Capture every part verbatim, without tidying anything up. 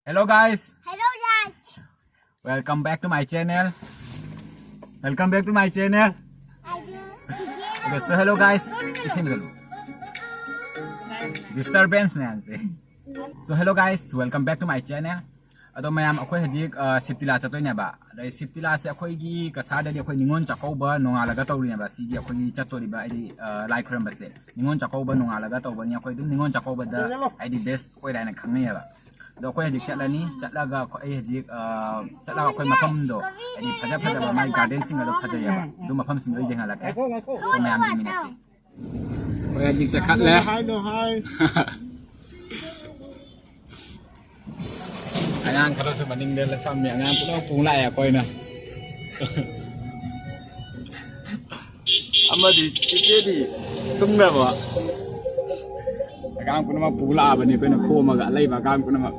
Hello guys. Hello guys. Welcome back to my channel. Welcome back to my channel. I do. Okay, so hello guys. Isi mi dulu. Disturbance ꯃꯌꯥꯝꯁꯦ. So hello guys, welcome back to my channel. ꯑꯗꯣ ꯃꯌꯥꯝ, ꯑꯩꯈꯣꯏ ꯍꯧꯖꯤꯛ ꯁꯤꯞꯇꯤꯂꯥ ꯆꯠꯇꯣꯏꯅꯦꯕ꯫ ꯑꯗꯩ ꯁꯤꯞꯇꯤꯂꯥꯁꯦ ꯑꯩꯈꯣꯏꯒꯤ ꯀꯁꯥꯔꯗꯗꯤ ꯑꯩꯈꯣꯏ ꯅꯤꯉꯣꯜ ꯆꯥꯛꯀꯧꯕ ꯅꯣꯡꯉꯥꯜꯂꯒ ꯇꯧꯔꯤꯅꯦꯕ꯫ ꯁꯤꯒꯤ ꯑꯩꯈꯣꯏꯒꯤ ꯆꯠꯇꯣꯔꯤꯕ ꯍꯥꯏꯗꯤ ꯂꯥꯏ ꯈꯨꯔꯝꯕꯁꯦ ꯅꯤꯉꯣꯜ ꯆꯥꯛꯀꯧꯕ ꯅꯣꯡꯉꯥꯜꯂꯒ ꯇꯧꯕꯅꯤ꯫ ꯑꯩꯈꯣꯏ ꯑꯗꯨꯝ ꯅꯤꯉꯣꯜ ꯆꯥꯛꯀꯧꯕꯗ ꯍꯥꯏꯗꯤ ꯕꯦꯁ ꯑꯣꯏꯔꯦ ꯍꯥꯏꯅ ꯈꯪꯅꯩꯌꯦꯕ꯫ ꯑꯗꯣ ꯑꯩꯈꯣꯏ ꯍꯧꯖꯤꯛ ꯆꯠꯂꯅꯤ꯫ ꯆꯠꯂꯒ ꯑꯩꯈꯣꯏ, ꯑꯩ ꯍꯧꯖꯤꯛ ꯆꯠꯂꯒ ꯑꯩꯈꯣꯏ ꯃꯐꯝꯗꯣ ꯍꯥꯏꯗꯤ ꯐꯖ ꯐꯖꯕ ꯃꯥꯒꯤ ꯒꯥꯔꯗꯦꯟꯁꯤꯡ ꯑꯗꯣ ꯐꯖꯩꯌꯦꯕ꯫ ꯑꯗꯨ ꯃꯐꯝꯁꯤꯡꯗꯣ ꯑꯩ ꯌꯦꯡꯍꯜꯂꯛꯀꯦ꯫ So ꯃꯌꯥꯝ ꯌꯦꯡꯃꯤꯟꯅꯁꯤ꯫ ꯑꯩꯈꯣꯏ ꯍꯧꯖꯤꯛ ꯆꯠꯈꯠꯂꯦ꯫ ꯑꯉꯥꯡ ꯈꯔꯁꯨ ꯃꯅꯤꯡꯗ ꯐꯝꯃꯤ꯫ ꯑꯉꯥꯡ ꯄꯨꯂꯞ ꯄꯨ ꯂꯥꯛꯑꯦ ꯑꯩꯈꯣꯏꯅ꯫ ꯑꯃꯗꯤ ꯆꯤꯆꯦꯗꯤ ꯇꯨꯝꯈ꯭ꯔꯕꯣ? ꯑꯉꯥꯡ ꯄꯨꯝꯅꯃꯛ ꯄꯨ ꯂꯥꯛꯑꯕꯅꯤ ꯑꯩꯈꯣꯏꯅ ꯈꯣꯝꯃꯒ, ꯑꯂꯩꯕ ꯑꯉꯥꯡ ꯄꯨꯝꯅꯃꯛ꯫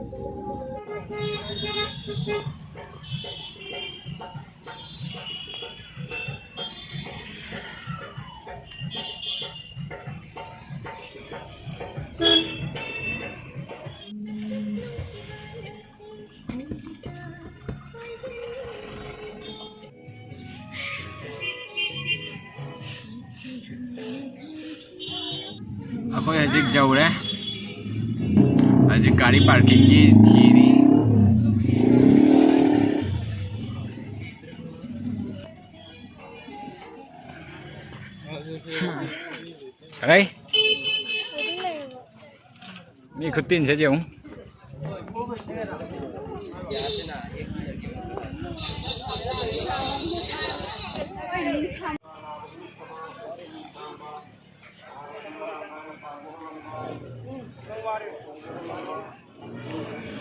ꯑꯩꯈꯣꯏ ꯍꯧꯖꯤꯛ ꯌꯧꯔꯦ꯫ ꯍꯧꯖꯤꯛ ꯒꯥꯔꯤ ꯄꯥꯔꯀꯤꯡꯒꯤ ꯊꯤꯔꯤ꯫ ꯑꯔꯩ꯫ ꯃꯤ ꯈꯨꯇꯤꯟꯁꯦ ꯌꯦꯡꯉꯨ꯫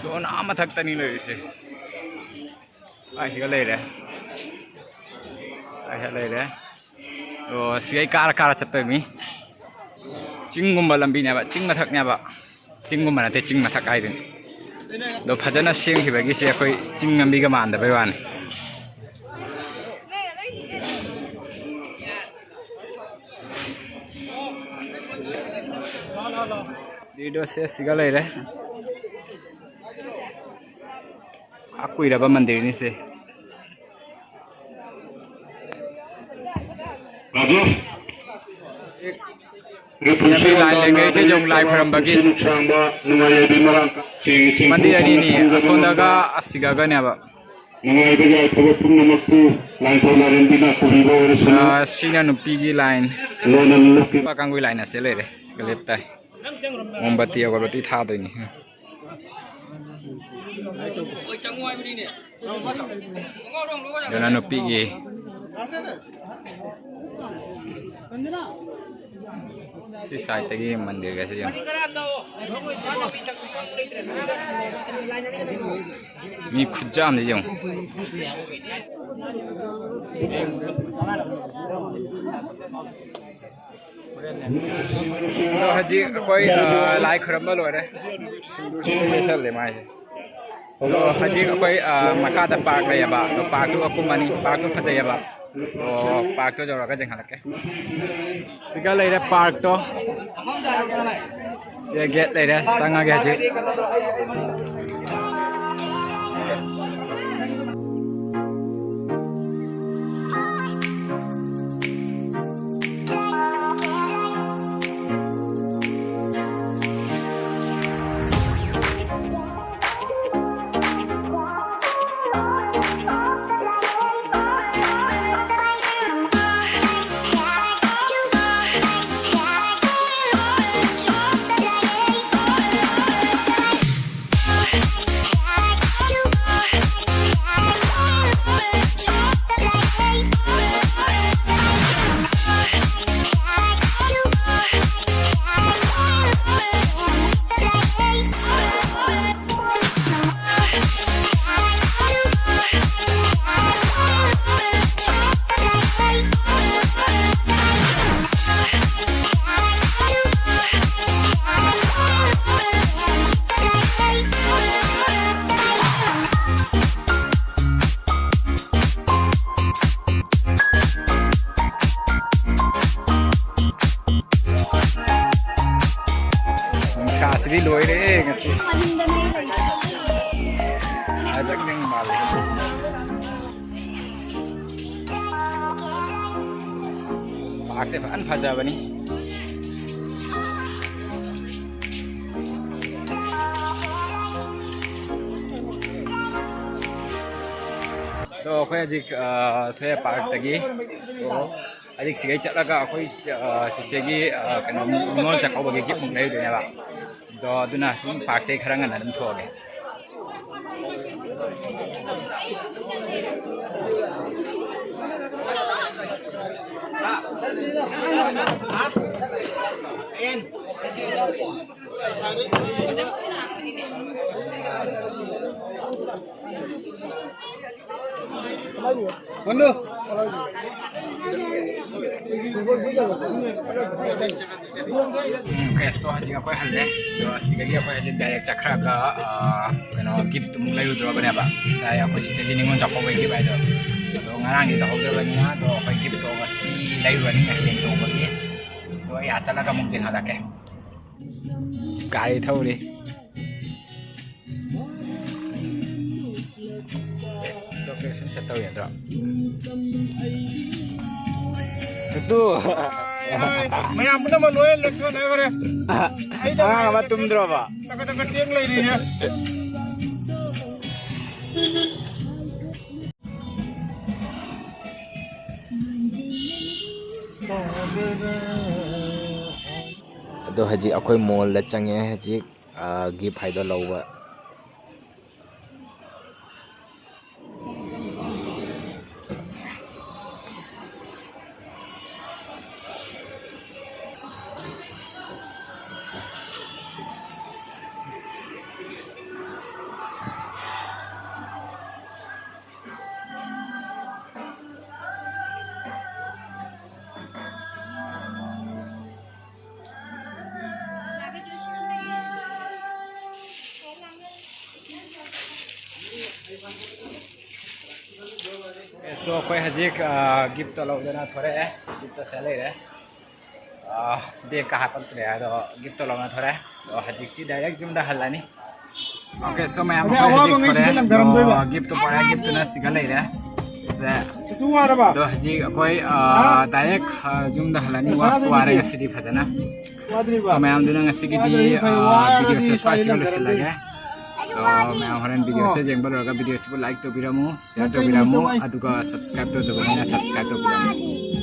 ꯁꯣꯟ ꯑꯥ ꯃꯊꯛꯇꯅꯤ ꯂꯩꯔꯤꯁꯦ꯫ ꯑꯩ ꯁꯤꯒ ꯂꯩꯔꯦ꯫ ꯑꯩ ꯁꯤꯗ ꯂꯩꯔꯦ꯫ ꯑꯣ, ꯁꯤꯒꯩ ꯀꯥꯔ ꯀꯥꯔ ꯆꯠꯇꯣꯏꯃꯤ꯫ ꯆꯤꯡꯒꯨꯝꯕ ꯂꯝꯕꯤꯅꯦꯕ, ꯆꯤꯡ ꯃꯊꯛꯅꯦꯕ꯫ ꯆꯤꯡꯒꯨꯝꯕ ꯅꯠꯇꯦ, ꯆꯤꯡ ꯃꯊꯛ ꯍꯥꯏꯗꯨꯅꯤ꯫ ꯑꯗꯣ ꯐꯖꯅ ꯁꯦꯝꯈꯤꯕꯒꯤꯁꯦ ꯑꯩꯈꯣꯏ ꯆꯤꯡ ꯂꯝꯕꯤꯒ ꯃꯥꯟꯗꯕꯩ ꯋꯥꯅꯤ꯫ ꯂꯤꯗꯣꯁꯦ ꯁꯤꯒ ꯂꯩꯔꯦ꯫ ꯈ꯭ꯋꯥꯏ ꯀꯨꯏꯔꯕ ꯃꯟꯗꯤꯔꯅꯤ ꯁꯦ꯫ ꯔꯥꯖꯦꯁ꯫ ꯁꯤꯅ ꯃꯤ ꯂꯥꯏ ꯂꯦꯡꯉꯩꯁꯦ ꯌꯦꯡꯉꯨ, ꯂꯥꯏ ꯈꯣꯏꯔꯝꯕꯒꯤ ꯅꯨꯡꯉꯥꯏ ꯌꯥꯏꯐꯕ ꯃꯟꯗꯤꯔ ꯑꯅꯤꯅꯤ, ꯄꯨꯝꯅꯃꯛ ꯑꯁꯣꯝꯗꯒ ꯑꯁꯤꯒꯒꯅꯦꯕ꯫ ꯅꯨꯡꯉꯥꯏꯕ ꯌꯥꯏꯐꯕ ꯄꯨꯝꯅꯃꯛꯄꯨ ꯂꯥꯏꯅꯤꯡꯊꯧ ꯂꯥꯏꯔꯦꯝꯕꯤꯅ ꯈꯨꯔꯨꯝꯕ ꯑꯣꯏꯔꯁꯅꯨ꯫ ꯑꯥ, ꯁꯤꯅ ꯅꯨꯄꯤꯒꯤ ꯂꯥꯏꯟ꯫ ꯂꯣꯟꯅ ꯂꯨꯞꯄꯤ꯫ ꯅꯨꯄꯥ ꯀꯥꯡꯕꯨꯒꯤ ꯂꯥꯏꯟ ꯑꯁꯦ ꯂꯩꯔꯦ꯫ ꯁꯤꯒ ꯂꯦꯞꯇꯥꯏ꯫ ꯃꯣꯝꯕꯇꯤ ꯑꯒꯔꯕꯇꯤ ꯊꯥꯗꯣꯏꯅꯤ꯫ ꯑꯗꯨꯅ ꯅꯨꯄꯤꯒꯤ ꯁꯤ ꯁꯥꯏꯠꯇꯒꯤ ꯃꯟꯗꯤꯔꯒꯁꯦ ꯌꯦꯡꯉꯨ꯫ ꯃꯤ ꯈꯨꯠꯌꯥꯝꯁꯦ ꯌꯦꯡꯉꯨ꯫ ꯑꯗꯣ ꯍꯧꯖꯤꯛ ꯑꯩꯈꯣꯏ, ꯑ, ꯂꯥꯏ ꯈꯨꯔꯝꯕ ꯂꯣꯏꯔꯦ꯫ ꯁꯤꯡꯗꯨꯔꯁꯨ ꯌꯦꯁꯜꯂꯦ ꯃꯥꯏꯁꯦ꯫ ꯑꯗꯣ ꯍꯧꯖꯤꯛ ꯑꯩꯈꯣꯏ, ꯑ, ꯃꯈꯥꯗ ꯄꯥꯔꯛ ꯂꯩꯌꯦꯕ꯫ ꯑꯗꯣ ꯄꯥꯔꯛꯇꯨꯒ ꯀꯨꯝꯃꯅꯤ꯫ ꯄꯥꯔꯛꯇꯨ ꯐꯖꯩꯌꯦꯕ꯫ ꯑꯣ, ꯄꯥꯔꯛꯇꯣ ꯌꯧꯔꯒ ꯆꯦꯡꯍꯜꯂꯛꯀꯦ꯫ ꯁꯤꯒ ꯂꯩꯔꯦ ꯄꯥꯔꯛꯇꯣ꯫ ꯁꯤꯒ ꯒꯦꯠ ꯂꯩꯔꯦ, ꯆꯪꯉꯒꯦ ꯍꯧꯖꯤꯛ꯫ ꯆꯠꯅꯤꯡ ꯃꯥꯜꯂꯦ꯫ ꯄꯥꯔꯛꯁꯦ ꯐꯖꯅ ꯐꯖꯕꯅꯤ꯫ ꯑꯗꯣ ꯑꯩꯈꯣꯏ ꯍꯧꯖꯤꯛ, ꯑ, ꯊꯣꯛꯑꯦ ꯄꯥꯔꯛꯇꯒꯤ꯫ ꯑꯗꯣ ꯍꯧꯖꯤꯛ ꯁꯤꯒꯩ ꯆꯠꯂꯒ ꯑꯩꯈꯣꯏ, ꯑ, ꯆꯤꯆꯦꯒꯤ, ꯑ, ꯀꯩꯅꯣ, ꯅꯤꯉꯣꯜ ꯆꯥꯛꯀꯧꯕꯒꯤ ꯒꯤꯐꯃꯨꯛ ꯂꯩꯔꯨꯗꯣꯏꯅꯦꯕ꯫ ꯑꯗꯣ ꯑꯗꯨꯅ ꯁꯨꯝ ꯄꯥꯔꯛꯁꯦ ꯈꯔ ꯉꯟꯅ ꯑꯗꯨꯝ ꯊꯣꯛꯑꯒꯦ꯫ ꯎꯝ, okay, so ꯍꯧꯖꯤꯛ ꯑꯩꯈꯣꯏ ꯍꯜꯂꯦ꯫ ꯑꯗꯣ ꯑꯁꯤꯗꯒꯤ ꯑꯩꯈꯣꯏ ꯍꯧꯖꯤꯛ direct ꯆꯠꯈ꯭ꯔꯒ, ꯑꯥ, ꯀꯩꯅꯣ, gift ꯑꯃꯨꯛ ꯂꯩꯔꯨꯗ꯭ꯔꯣꯕꯅꯦꯕ꯫ ꯉꯁꯥꯏ ꯑꯩꯈꯣꯏ ꯆꯤꯆꯦꯒꯤ ꯅꯤꯉꯣꯜ ꯆꯥꯛꯀꯧꯕꯒꯤ gift ꯍꯥꯏꯗꯣ꯫ ꯑꯗꯣ ꯉꯔꯥꯡꯗꯤ ꯇꯧꯍꯧꯗ꯭ꯔꯕꯅꯤꯅ, ꯑꯗꯣ ꯑꯩꯈꯣꯏ giftꯇꯣ ꯉꯁꯤ ꯂꯩꯔꯨꯔꯅꯤ, ꯍꯌꯦꯡ ꯇꯧꯕꯒꯤ꯫ So ꯑꯩ ꯑꯥ ꯆꯠꯂꯒ ꯑꯃꯨꯛ ꯆꯦꯟꯍꯜꯂꯛꯀꯦ꯫ ꯒꯥꯔꯤ ꯊꯧꯔꯤ꯫ Location set ꯇꯧ ꯌꯥꯗ꯭ꯔꯣ? ꯇꯨꯇꯨ! ꯃꯌꯥꯝ ꯄꯨꯝꯅꯃꯛ ꯂꯣꯏ ꯂꯦꯛꯊꯣꯛꯅꯈ꯭ꯔꯦ꯫ ꯑꯉꯥꯡ ꯑꯃ ꯇꯨꯝꯗ꯭ꯔꯣꯕ? ꯆꯀꯠ ꯆꯀꯠ ꯇꯦꯡ ꯂꯩꯔꯤꯌꯦ꯫ ꯑꯗꯣ ꯍꯧꯖꯤꯛ ꯑꯩꯈꯣꯏ mallꯗ ꯆꯪꯉꯦ ꯍꯧꯖꯤꯛ꯫ ꯑ, gift ꯍꯥꯏꯗꯣ ꯂꯧꯕ꯫ So, ꯑꯩꯈꯣꯏ ꯍꯧꯖꯤꯛ, ꯑ, giftꯇꯣ ꯂꯧꯗꯅ ꯊꯣꯔꯛꯑꯦ꯫ Giftꯇꯣ ꯁꯤꯗ ꯂꯩꯔꯦ꯫ ꯑ, bagꯇ ꯍꯥꯞꯄꯛꯇ꯭ꯔꯦ, ꯑꯗꯣ giftꯇꯣ ꯂꯧꯅ ꯊꯣꯔꯛꯑꯦ꯫ ꯑꯗꯣ ꯍꯧꯖꯤꯛꯇꯤ direct ꯌꯨꯝꯗ ꯍꯜꯂꯅꯤ꯫ Okay, so ꯃꯌꯥꯝ ꯑꯩꯈꯣꯏ ꯍꯧꯖꯤꯛ ꯊꯣꯔꯛꯑꯦ꯫ ꯑꯗꯣ gift ꯇꯣ ꯄꯣꯔꯛꯑꯦ, gift ꯇꯨꯅ ꯁꯤꯒ ꯂꯩꯔꯦ꯫ ꯁꯦ꯫ ꯑꯗꯣ ꯍꯧꯖꯤꯛ ꯑꯩꯈꯣꯏ, ꯑ, direct, ꯑ, ꯌꯨꯝꯗ ꯍꯜꯂꯅꯤ꯫ ꯋꯥꯁꯨ ꯋꯥꯔꯦ ꯉꯁꯤꯗꯤ ꯐꯖꯅ꯫ So ꯃꯌꯥꯝꯗꯨꯅ ꯉꯁꯤꯒꯤꯗꯤ, ꯑ, video ꯁꯦ ꯁ꯭ꯋꯥꯏꯁꯤꯒ ꯂꯣꯏꯁꯤꯜꯂꯒꯦ꯫ ꯑꯗꯣ ꯃꯌꯥꯝ ꯍꯣꯔꯦꯟ video ꯁꯦ ꯌꯦꯡꯕ ꯂꯣꯏꯔꯒ video ꯁꯤꯕꯨ like ꯇꯧꯕꯤꯔꯝꯃꯨ, share ꯇꯧꯕꯤꯔꯝꯃꯨ, ꯑꯗꯨꯒ subscribe ꯇꯧꯗꯕ ꯃꯤꯅ subscribe ꯇꯧꯕꯤꯔꯝꯃꯨ꯫